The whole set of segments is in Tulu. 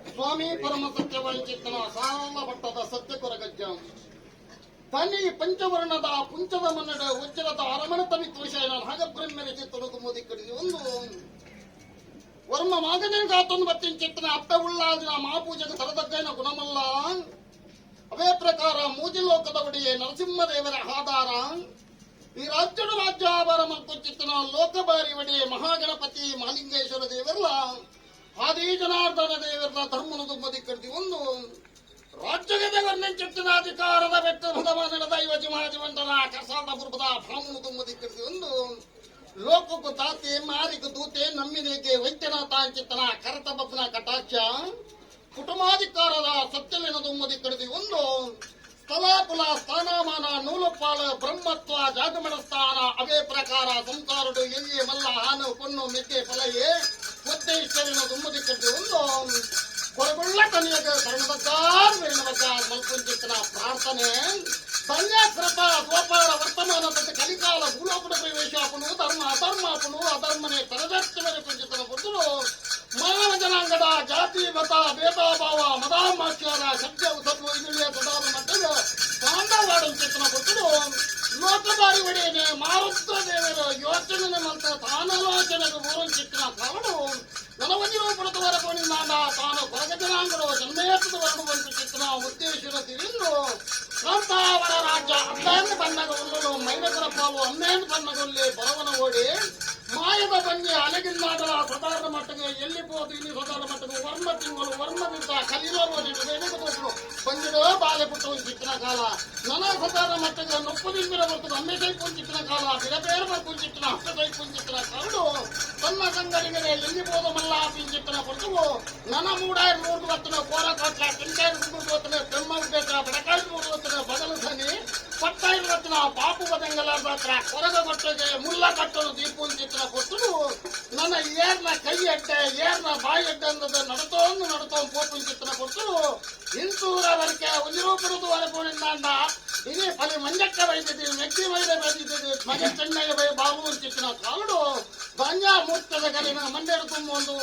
ಸ್ವಾಮಿ ಪರಮ ಸತ್ಯವಂಚಿತ್ತನ ಸಾಲ ಭಟ್ಟದ ಸತ್ಯ ಕೊರಗಜ್ಜ ತನಿ ಪಂಚವರ್ಣದ ಪುಂಚದ ಮನ್ನಡ ಉಜ್ಜಲದ ಅರಮನ ತನಿ ತೋಷಾಯನ ನಾಗಬ್ರಹ್ಮನ ಚಿತ್ತೊಡಗು ಮೋದಿ ಕಡಿದಿ ಒಂದು ವರ್ಮ ಮಾಗನೇ ಗಾತೊಂದು ಬತ್ತಿನ ಚಿತ್ತನ ಅಪ್ಪೆ ಉಳ್ಳಾದಿನ ಮಹಾಪೂಜೆಗೆ ತರದಗ್ಗೈನ ಗುಣಮಲ್ಲ. ಅವೇ ಪ್ರಕಾರ ಮೂಜಿಲೋಕದ ಒಡೆಯೇ ನರಸಿಂಹದೇವರ ಆಧಾರ ಈ ರಾಜ್ಯಡು ರಾಜ್ಯಾಭಾರ ಮಲ್ಕೊಚಿತ್ತನ ಲೋಕಬಾರಿ ಒಡೆಯೇ ಮಹಾಗಣಪತಿ ಮಹಾಲಿಂಗೇಶ್ವರ ದೇವರ್ಲ ಆದಿ ಜನಾರ್ದನ ದೇವರ ಧರ್ಮನ ತುಂಬದಿ ಕಡ್ದಿ ಒಂದು ರಾಜ್ಯದ ವರ್ಣಿಂಚಿತ್ತಿನ ಅಧಿಕಾರದ ಬೆಟ್ಟ ಭಗವಾನನ ದೈವ ಜಿಮಾಜಿವಂತನ ಕಸಾದ ಬುರ್ಬದ ಭಾಮನು ತುಂಬದಿ ಕಡ್ದಿ ಒಂದು ಲೋಕಕ್ಕೂ ತಾತೆ ಮಾರಿಗೂ ದೂತೆ ನಮ್ಮಿನೇಕೆ ವೈದ್ಯನಾಥ ಅಂಚಿತ್ತನ ಕರತ ಬಬ್ಬನ ಕಟಾಕ್ಷ ಕುಟುಂಬಾಧಿಕಾರದ ಸತ್ಯವೇನ ತುಂಬದಿ ಕಡ್ದಿ ಒಂದು ಸ್ಥಳಾಕುಲ ಸ್ಥಾನಮಾನ ನೂಲುಪಾಲ ಬ್ರಹ್ಮತ್ವ ಜಾಗಮಣ ಸ್ಥಾನ ಅವೇ ಪ್ರಕಾರ ಸಂಸಾರುಡು ಎಲ್ಲಿ ಮಲ್ಲ ಹಾನು ಕೊನ್ನು ಮೆಕ್ಕೆ ಫಲಯೇ ಉದ್ದೇಶವಿನ ತುಂಬದಿ ಕಡ್ದಿ ಒಂದು ಕೊರಗುಳ್ಳ ಕನಿಯಗ ಶರಣಬದ್ದಾರ್ ವೇಣಬದ್ದಾರ್ ಮಲ್ಪುಂಚಿತ್ತನ ಪ್ರಾರ್ಥನೆ ಧನ್ಯ ಕೃಪಾ ದ್ವಾಪಾರ ವರ್ತಮಾನ ತತ್ ಕಲಿಕಾಲ ಭೂಲೋಕದ ಪ್ರವೇಶಾಪನು ಧರ್ಮ ಅಧರ್ಮಾಪನು ಅಧರ್ಮನೆ ತರದತ್ತವರೆ ಪುಂಚಿತನ ಪುತ್ತರು ಮಾನವ ಜನಾಂಗದ ಜಾತಿ ಮತ ಭೇದಾಭಾವ ಮದಾಮಾಚಾರ ಸತ್ಯ ಸತ್ವ ಇದುಳಿಯ ಸದಾದ ಮಟ್ಟದ ತಾಂಡವಾಡಂಚಿತ್ತನ ಪುತ್ತರು ಲೋಕದಾರಿ ಒಡೆಯನೆ ಮಾರುದ್ರ ದೇವರು ಯೋಚನೆ ಮಂತ ತಾನಾಲೋಚನೆಗೆ ಊರಂಚಿತ್ತನ ಕಾವಡು ನನವಂಜಿರೋ ಪಡತವರ ಪೋಣಿಂದಾಂಡ ತಾನು ಕೊರಗ ಜನಾಂಗರು ಜನ್ಮೇತದ ಹೊರಡುವಂತ ಚಿತ್ತನ ಉದ್ದೇಶದ ತಿರಿಂದು ಕಾಂತಾವರ ರಾಜ್ಯ ಅತ್ತೇನು ಬಣ್ಣಗ ಉಲ್ಲಲು ಮೈನಕರ ಪಾಲು ಅಮ್ಮೇನು ಬಣ್ಣಗೊಲ್ಲಿ ಬರವನ ಓಡಿ ಮಾಯದ ಬಂಗೆ ಅಲಗಿನ್ನಾಡಲ ಸಾಧಾರಣ ಮಟ್ಟಿಗೆ ಎಲ್ಲಿ ಪೋದು ಇಲ್ಲಿ ಸಾಧಾರಣ ಮಟ್ಟಿಗೆ ವರ್ಮ ತಿಂಗಳು ವರ್ಮ ದಿವಸ ಕಲಿಲೋ ತೋಟರು ಬಂದಿಡೋ ಬಾಲೆ ಪುಟ್ಟು ಚಿಕ್ಕನ ಕಾಲ ನನ ಸಾಧಾರಣ ಮಟ್ಟಿಗೆ ನೊಪ್ಪು ದಿಂಬಿನ ಬರ್ತದೆ ಅಮ್ಮೆ ಸೈಪು ಚಿಕ್ಕನ ಕಾಲ ಬಿರಬೇರು ಬರ್ಕು ಚಿಕ್ಕನ ಹತ್ತ ಸೈಪು ಚಿಕ್ಕನ ಕಾಲಡು ತನ್ನ ಸಂಗಡಿಗರೆ ಎಲ್ಲಿ ಪೋದು ಮಲ್ಲ ಪಿಂಚಿತ್ತನ ಪೊರ್ತುವು ನನ ಮೂಡಾಯಿರ ನೂರು ಬತ್ತನ ಕೋರ ಕಾಟ್ಲ ತಿಂಕಾಯಿರ ಮೂರು ಬತ್ತನ ಬೆಮ್ಮ ಉದ್ದೇಶ ಬಡಕಾಯಿ ಮೂರು ಬತ್ತನ ಬದಲು ಸನಿ ಪಟ್ಟಾಯಿರ ಬತ್ತನ ಪಾಪು ಬದಂಗಲಾರ್ದ ಕೊರಗ ಕೊಟ್ಟಗೆ ಮುಲ್ಲ ಕಟ್ಟಲು ದೀಪುಂಚಿತ್ತನ ಕೊಟ್ಟರು ನನ್ನ ಏರ್ನ ಕೈ ಅಡ್ಡೆ ಏರ್ನ ಬಾಯಿ ಅಡ್ಡೆ ಅಂದದ ನಡತೋಂದು ನಡತೋ ಪೋಪುಂಚಿತ್ತನ ಕೊಟ್ಟರು ಇಂತೂರವರೆಗೆ ಒಂದಿರೋ ವರಪೋಣಿಂದಾಂಡ ಇದೇ ಫಲಿ ಮಂಜಕ್ಕ ಬೈದಿದ್ದೀವಿ ಮೆಕ್ಕಿ ವೈದ ಬೈದಿದ್ದೀವಿ ಮಗೆ ಚೆನ್ನಯ್ಯ ಬೈ ಬಾಬು ಚಿತ್ತಿನ ಕಾಲುಡು ಗಾಂಜಾ ಮೂರ್ತದ ಗಲಿನ ಮಂಡ್ಯರು ತುಂಬ ಒಂದು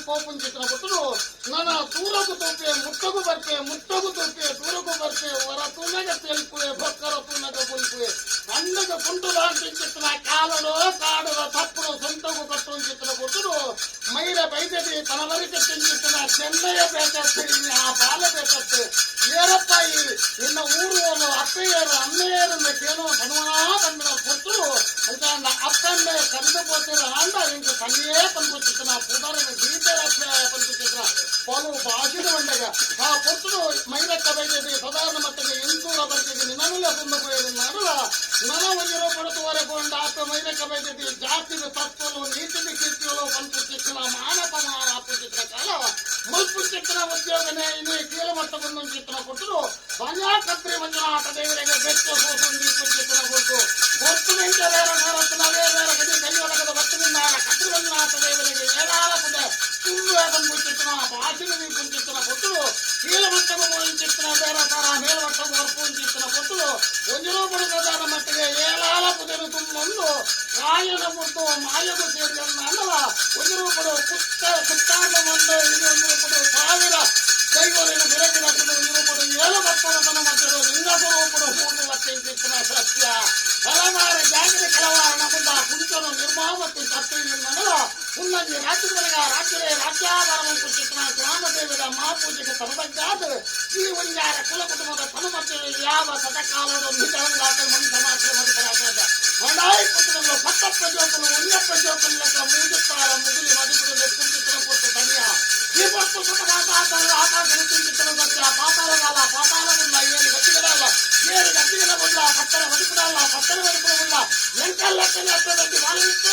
ಪೋಪುಂಚಿತ್ತನ ಕೊಟ್ಟರು ನನ್ನ ತೂರಗು ತೂಪೆ ಮುಟ್ಟಗು ಬರ್ಪೆ ಮುಟ್ಟಗು ತೂಪೆ ತೂರಗು ಬರ್ಪೆ ವರ ತೂನಗ ತೆಲ್ಪುವೆ ಬೊಕ್ಕರ ತೂನಗ ಬುಲ್ಪುವೆ ಅಂಡಗ ಕುಂಟು ಚಿತ್ತಿನ ಕಾಲಡು ಕಾಡದ ತಪ್ಪು ಸೊಂಟಗು ಕಟ್ಟು ಚಿತ್ತಿನ ಕೊಟ್ಟರು ಮೈರ ಬೈದದಿ ತನವರಿಕೆ ತಿಂಚಿತ್ತಿನ ಚೆನ್ನಯ್ಯ ಬೇಕತ್ತು ಆ ಬಾಲ ಬೇಕತ್ತು ಏರಪ್ಪ ಈ ನಿನ್ನ ಊರು ಅಪ್ಪಯ್ಯರು ಅಮ್ಮೆಯರು ಕೇನೋ ಸನುವನಾ ಬಂದಿನ ಕೊಟ್ಟರು ಅಂತ ಅಪ್ಪಮ್ಮೆ ಕರೆದು పోతారు అండ ఇంక తల్లియే పనికొచ్చుతున్నా పుదరని గీతరప్పే పనికొచ్చుతున్నా పలు భాషలు ఉండగా ఆ పొత్తుడు మైరక్క బయటది సాధారణ మట్టಗೆ ఇంతೂರ ಬರ್ತಿಗೆ ನಿನನುಲ ತುಂದపోయేది నడుల నన ಒಂದಿರೋ ಪడుతు వరకు ఉండ అప్ప మైరక్క బయటది జాతిని తత్వలు నీతిని కీర్తిలో పనికొచ్చిన మానపమాన అప్పుచిత్ర కాల మల్పు చిత్ర ఉద్యోగనే ఇది కీలమట్టకుందు చిత్ర కొట్టుడు కత్రి మంజునాಥ ದೇವರಿಗೆ ಬೆಚ್ಚ ಸೋಸುಂದಿ ಪುಂಚಿತನ ಕೊಟ್ಟು ಕೊಟ್ಟು ನಿಂತ ಬೇರೆ ಭಾರತನ ಬೇರೆ ಬೇರೆ ಗದಿ ಕೈಯೊಳಗದ ಬತ್ತಿನಿಂದ ಕತ್ರಿ ಮಂಜುನಾಥ ದೇವರಿಗೆ ಏಳಾಲ ಪುದೆ ತುಂಬುವ ಪುಂಚಿತನ ಭಾಷೆಗೆ ಪುಂಚಿತನ ಕೊಟ್ಟು ಕೀಲಮಟ್ಟకు ಪುಂಚಿತನ ಬೇರೆ ತರ ಮೇಲ್ಮಟ್ಟకు ವರ್ಪುಂಚಿತನ ಕೊಟ್ಟು ಒಂಜಿರೋ ಪಡುಗದಾರ ಮಟ್ಟಿಗೆ ಏಳಾಲ ಪುದೆನು ತುಂಬೊಂದು ಕಾಯನ ಮುಟ್ಟು ಮಾಯಗು ಸೇರಿ ಅನ್ನಲ್ಲ ಒಂಜಿರೋ ಪಡು ಕುತ್ತ ಕುತ್ತಾದ ಒಂದು ಇದು ಒಂದು ಪಡು ಸಾವಿರ ದೈವರೇನು ಬೆರಗಿನప్పుడు ಇರುಪಡು ಏಳು ಭಕ್ತರತನ ಮಧ್ಯದ ಲಿಂಗ ಸ್ವರೂಪಡು ಹೂಡು ಚಿತ್ತಿನ ಸತ್ಯ ಹಲವಾರು ಜಾಗೃತಿ ಕೆಲವಾರ ನಮುಂದ ಕುಂಚನು ನಿರ್ಮಾಮತಿ ಸತ್ಯ ನಮಲ ಉನ್ನಂಜಿ ರಾಜ್ಯದೊಳಗ ರಾಜ್ಯವೇ ರಾಜ್ಯಾಭಾರವಂತು ಚಿತ್ತಿನ ಗ್ರಾಮ ದೇವರ ಮಹಾಪೂಜೆಗೆ ತರದಗ್ಗಾದ ಈ ಒಂಜಾರ ಕುಲ ಕುಟುಂಬದ ತನು ಮತ್ತು ಯಾವ ಸತಕಾಲದ ನಿಜವಂಗಾತ ಮನುಷ್ಯ ಮಾತ್ರ ಮದುಕರಾದ ಹೊಂಡಾಯಿ ಕುಟುಂಬ ಪತ್ತಪ್ಪ ಜೋಕುಲು ಉಣ್ಣಪ್ಪ ಜೋಕುಲು ಲೆಕ್ಕ ಮೂಜುತ್ತಾರ ಮುಗುಲಿ ಮದುಕುಡು ಕುಂಚಿತನ ಕೊಟ್ಟು ತನಿಯ ಈ ವಸ್ತು ಸುತಗಾತ ಆಕಾಶ ಚಿಂತಿತನ ಸತ್ಯ ಪಾತಾಳಗಾಲ ಪಾತಾಳಗುಲ್ಲ ಏಳು ಗತಿಗಳಲ್ಲ ಏಳು ಗತಿಗಳ ಬುಲ್ಲ ಪಟ್ಟಣ ಬದುಕುಡಲ್ಲ ಪಟ್ಟಣ ಬದುಕುಡಲ್ಲ ಎಂಕಲ ಲೆಕ್ಕನೆ ಅಪ್ಪೆದಂತೆ ವಾಲವಿತ್ತು.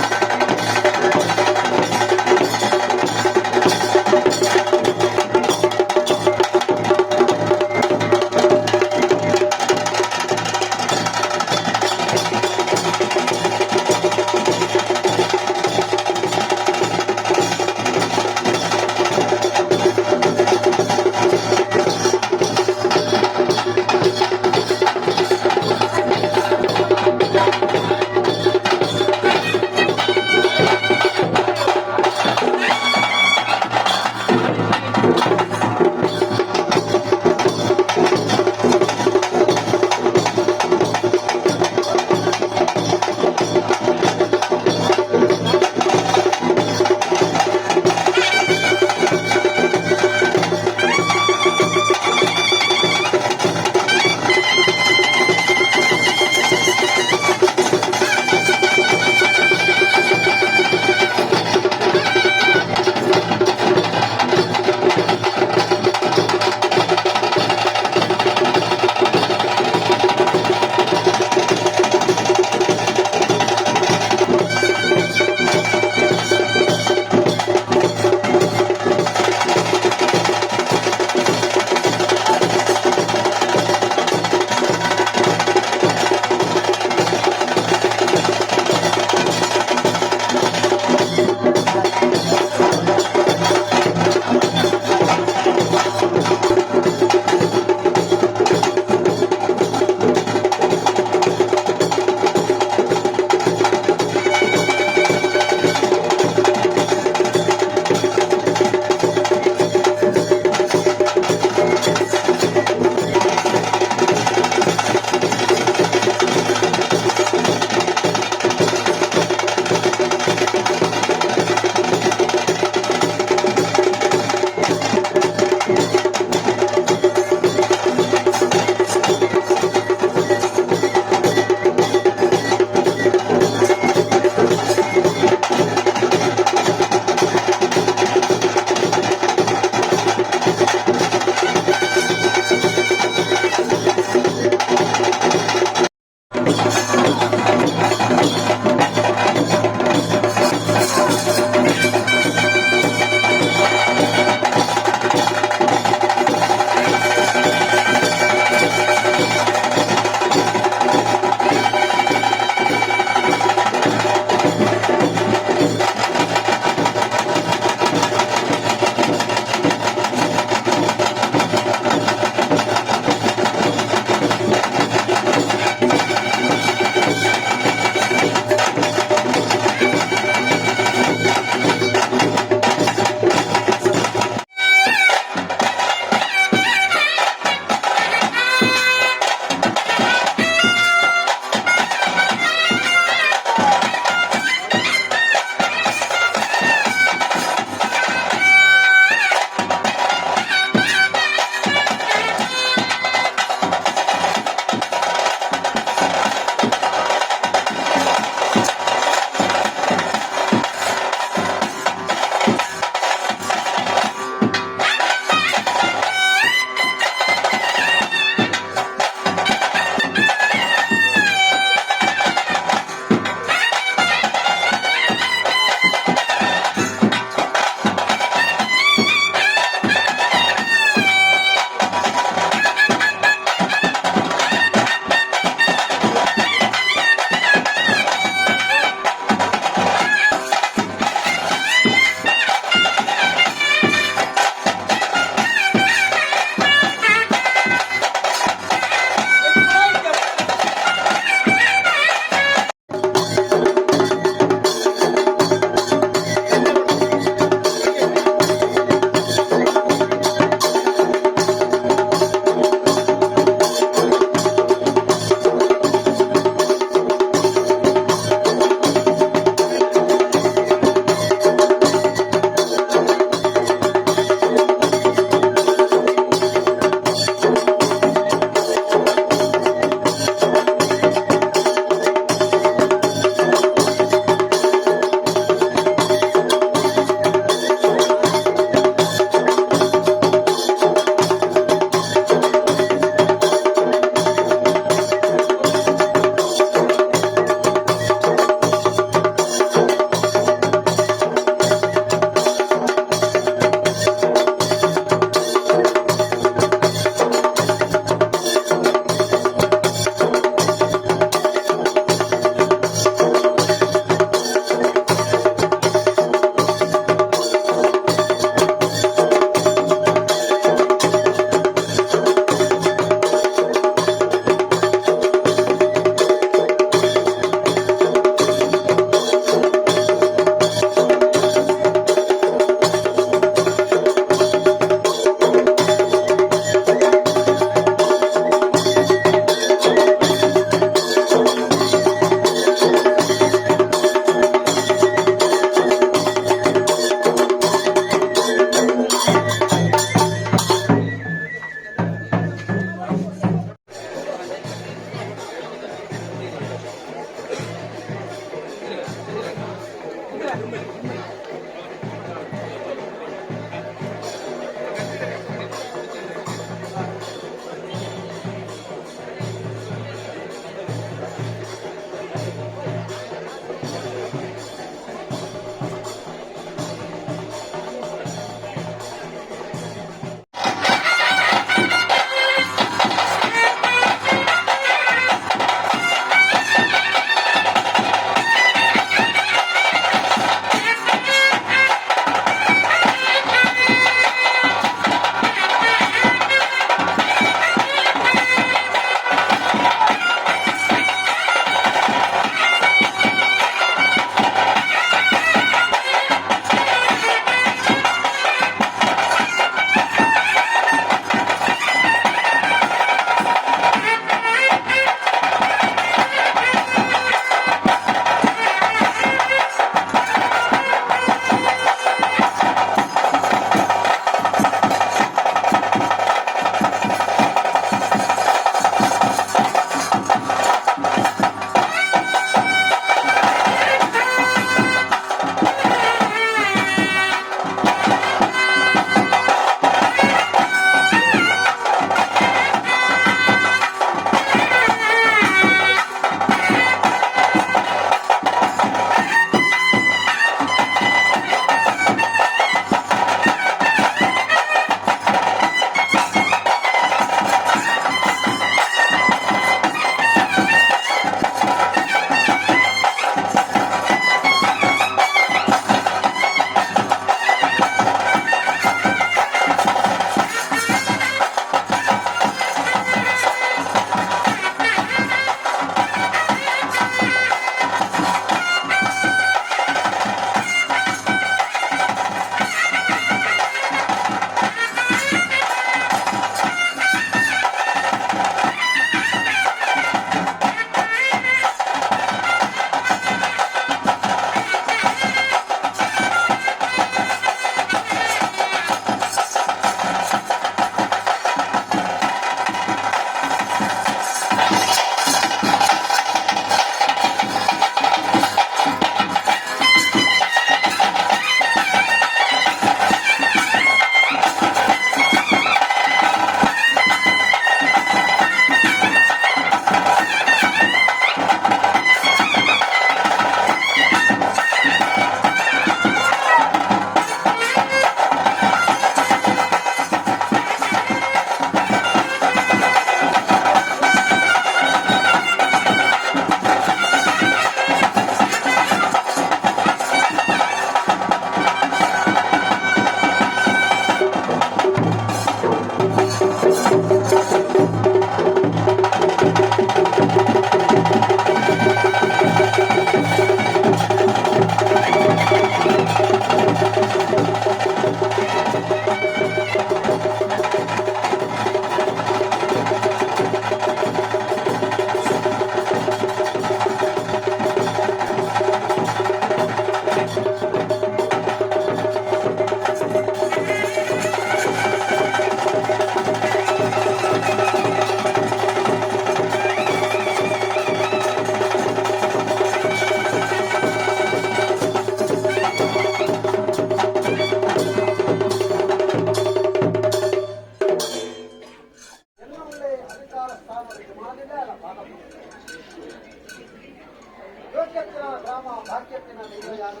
ಭಾಗ್ಯತ್ತಿನ ಗ್ರಾಮ ಭಾಗ್ಯತ್ತಿನ ದೈವ ಯಾರು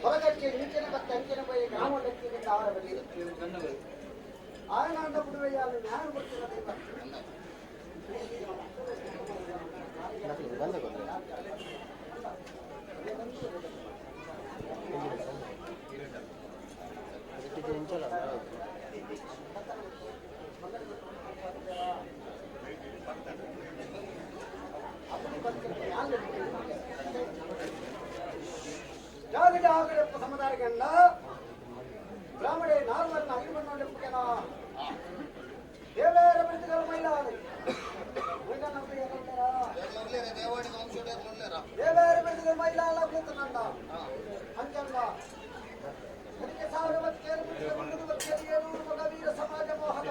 ಹೊರಗಕ್ಕೆ ನಿಂಚಿನ ಬತ್ತ ಅಂಚಿನ ಬೈ ಗ್ರಾಮ ಲೆಕ್ಕಿಗೆ ಅವರ ಬಳಿ ಆಯನಾಂಡ ಬಿಡುವೆಯಾಲು ಜ್ಞಾನ ಕೊಡ್ತಿನ ದೈವ. ಜಾಗ ಜಾಗಡೆಪ್ಪ ಸಮುದಾಯಗಂಡ ಬ್ರಾಹ್ಮಣೇ ನಾಲ್ವರನ್ನ ಐವಣ್ಣೆಪ್ಪಗೆನ ದೇವೇರ ಬಿರುದುಗಳ ಮೈಲಾರು ದೇವೇರ ಬಿರುದುಗಳ ಮೈಲಾಲ ಕುಳಿತನಂಡ ಅಂಚಂಡ ಅದಕ್ಕೆ ಸಾವಿರ ಬತ್ತೇರು ಬಿರುದು ಬತ್ತೇರು ಏಳು ಮಗ ವೀರ ಸಮಾಜ ಮೋಹನ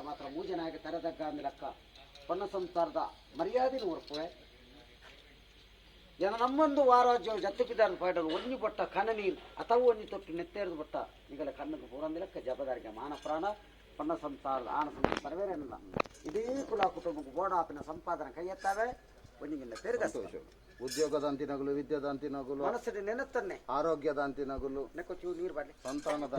ಮಾತ್ರ ಮೂಜನಾಗಿ ತರದಗ್ಗ ಅಂದಿಲಕ್ಕ ಪನ್ನ ಸಂಸಾರದ ಮರ್ಯಾದೆ ನೂರ್ಪುವೆ ಜನ ನಮ್ಮೊಂದು ವಾರಾಜ್ಯ ಜತ್ತುಪಿದಾರನ ಪಾಡಲು ಒನ್ನಿ ಬಟ್ಟ ಕನ ನೀರು ಅಥವಾ ಒನ್ನಿ ತೊಟ್ಟು ನೆತ್ತೇರಿದ ಬಟ್ಟ ಈಗಲ ಕಣ್ಣకు ಪೂರಂದಿಲಕ್ಕ ಜಬದಾರಿಗೆ ಮಾನ ಪ್ರಾಣ ಪನ್ನ ಸಂಸಾರದ ಆಣ ಸಂಸಾರ ಪರವೇರೇನಲ್ಲ ಇಡೀ ಕುಲ ಕುಟುಂಬಕ್ಕೆ ಬೋಡಾಪಿನ ಸಂಪಾದನೆ ಕೈಯೆತ್ತಾವೆ ಒನ್ನಿಗಿಲ್ಲ ಪೆರುಗ ಉದ್ಯೋಗದ ಅಂತಿನಗುಲು ವಿದ್ಯದ ಅಂತಿನಗುಲು ಮನಸ್ಸಿನ ನೆನತ್ತನ್ನೇ ಆರೋಗ್ಯದ ಅಂತಿನಗುಲು ನೆಕ್ಕೊಚ್ಚು ನೀರು ಬಾಡ್ಲಿ ಸಂತಾನದ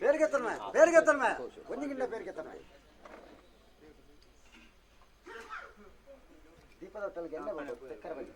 ಬೇರ್ಗೆತ್ತನ್ಮೆ ಬೇರ್ಗೆತ್ತನ್ಮೆ ಒಂದಿಗಿಂತ ಬೇರ್ಗೆತ್ತನ್ಮೆ ದೀಪದ ಹೋಟೆಲ್ಗೆ ಎಣ್ಣೆ ಬಂದು ತೆಕ್ಕರ ಬನ್ನಿ.